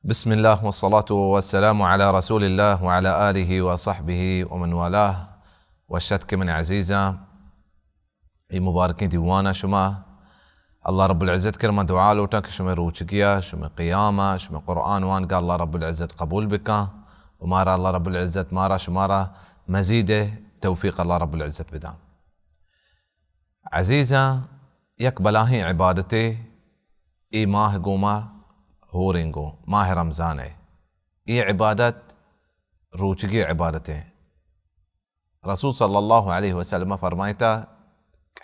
بسم اللہ والصلاة والسلام علی رسول اللہ وعلی آلہ وصحبہ ومن والاه. وشت کہ من عزیزاں، اے مبارکیں دیوان ءَ شما، اللہ رب العزت کرا ما دعا لوٹاں کہ شمئے روچگی ءَ، شمئے قیام ءَ، شمئے قرآن وانگ ءَ اللہ رب العزت قبول بکاں و مارا اللہ رب العزت، مارا شمارا مزید توفیق اللہ رب العزت بداں. عزیزاں، یک بلاہیں عبادتے اے ماہ گوما ہوریں گوں، ماہ رمضان ءَ. اے عبادت روچگی عبادت ایں. رسول صلی اللہ علیہ وسلم فرمائتا،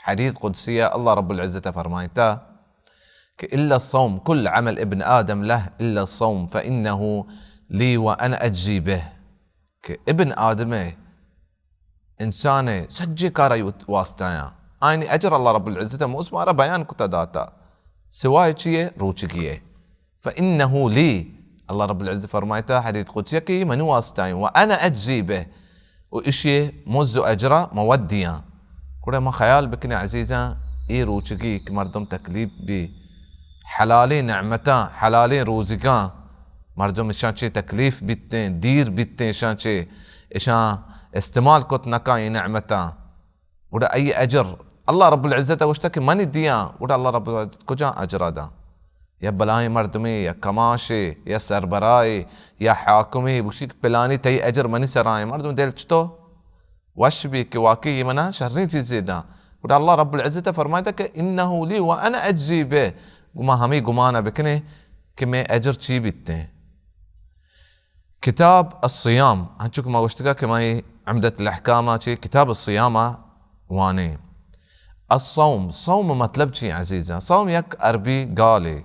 حدیث قدسی ءَ اللہ رب العزت فرمائتا کہ الا الصوم، کل عمل ابن آدم له الا الصوم فانه لی وانا اجزی به، کہ ابن آدم ءِ، انسان ءِ سجیں کار آئی وت-، واسطہ آیاں. آئینی اجر اللہ رب العزت ءَ موس مارا بیان کتا داتا. سوائے چی ءَ؟ روچگی ءَ. فانه لی، اللہ رب العزت فرمائتا حدیث قدسی کہ اے منی واسطہ ایں، وانا اجزی به، و اشی مز و اجرا مودیاں. گڑا ما خیال بکنیں عزیزاں، اے روچگی کہ مردم تکلیف بی، حلالیں نعمتاں، حلالیں روزگاں، مردم اشاں چے تکلیف بیتیں، دیر بیتیں اشاں چے، اشاں استعمال کت نکاں اے نعمتاں. گڑا ای اجر اللہ رب العزت ءَ گوشتا کہ منی دیاں، گڑا اللہ رب العزت کجا اجرا داں؟ یا بلاہیں مردمے، یا کماشے، یا سربراہے، یا حاکمے، بگشی کہ پلانی تئی اجر منی سرا ایں، مردم دل چتو وش بی کہ واقعی اے منا شریں چیزے داں. گڑا اللہ رب العزت فرمائتا کہ انه لی وانا اجزی به، گما ہمیں گمانا بکنیں کہ میں اجر چی بیتیں. کتاب الصیام، ہنچو کہ ما گوشتگا کہ ما اے عمدۃ الاحکام ءَ چے کتاب الصیام ءَ وانیں. الصوم، صوم مطلب چی عزیزاں؟ صوم یک عربی گالے.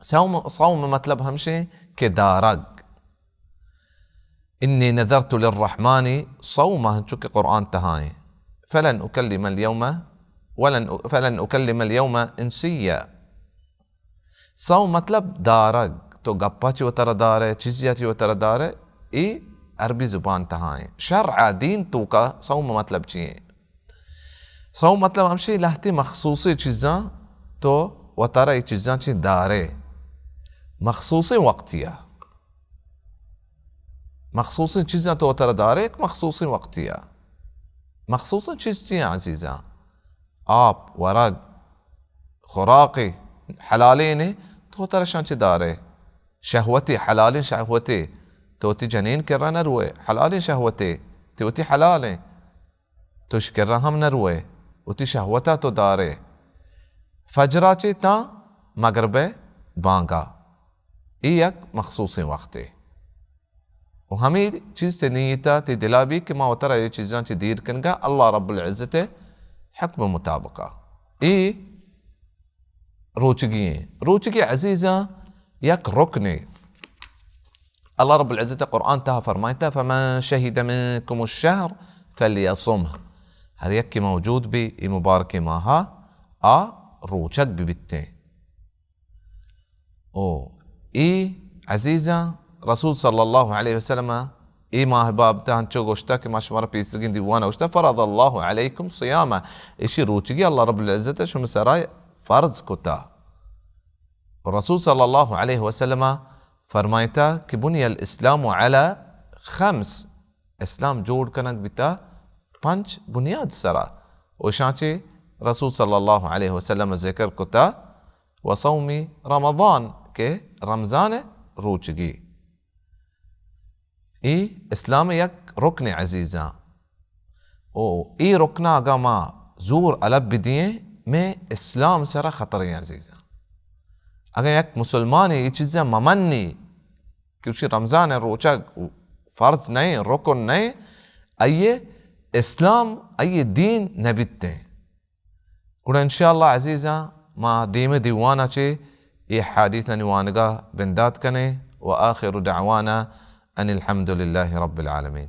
صوم، صوم مطلب ہمشیں کہ دارگ. انی نذرت للرحمن صوما، ہنچو کہ قرآن تہا ایں. فلن اکلم الیوم ولن، فلن اکلم الیوم انسیا. صوم مطلب دارگ، تو گپا چی وترا دارے، چیزیا چی وترا دارے، اے عربی زبان تہا ایں. شرع دین توکا صوم مطلب چی ایں؟ صوم مطلب ہمشی لہتی مخصوصی چیزاں تو وترا اے چیزاں چی دارے، مخصوصی وقتیا. مخصوصیں چیزاں تو وترا دارے، یک مخصوصیں وقتیا. مخصوصیں چیز چی ایں عزیزاں؟ آپ، ورگ، خوراکے، حلالیں نے، تو وترا شاں چی دارے. شہوتے، حلالیں شہوتے، تو وتی جنین کرا نہ روئے، حلالیں شہوتے، تی وتی حلالیں. تو اشی کرا ہم نہ روئے، وتی شہوتا تو دارے. فجرا چے تاں مغرب بانگا، اے یک مخصوصیں وقتے. و ہمیں چیز تے نیتا تے دلا بی کہ ما وترا اے چیزاں چے دیر کنگا اللہ رب العزت حکم مطابقا. اے روچگی ایں. روچگی عزیزاں یک رکنے. اللہ رب العزت قرآن تہا فرمائتا، فمن شهد منکم الشهر فلیصمه. ہر یکے موجود بی اے مبارکیں ماہا، آ روچگ ببیتیں. او اے عزیزاں، رسول صلی اللہ علیہ وسلم اے ماہ بابتا ہنچو گوشتا کہ ما شمارا پیسرگیں دیوانا گوشتا، فرض اللہ علیکم صیامه، اشی روچگی اللہ رب العزت شمے سرا فرض کتا. رسول صلی اللہ علیہ وسلم فرمائتا کہ بنی الاسلام علی خمس، اسلام جوڑ کنگ بیتا پنچ بنیاد سرا. و اشاں چے رسول صلی اللہ علیہ وسلم ذکر کتا، و صوم رمضان، کہ رمضان روچگی. اے اسلام یک رکن عزیزاں. او اے رکنا اگاں ما زور الب بدییں، میں اسلام سرا خطریں عزیزاں. اگاں یک مسلمانے اے چیزاں ممنی کہ اشی رمضان روچگ فرض نئیں، رکن نئیں، آئیے اسلام، آئیے دین نبیتیں. گڑا انشاءاللہ عزیزاں، ما دیمے دیوانا چے اے حدیثانی وانگا بندات کنیں. و آخر دعوانا ان الحمد للہ رب العالمین.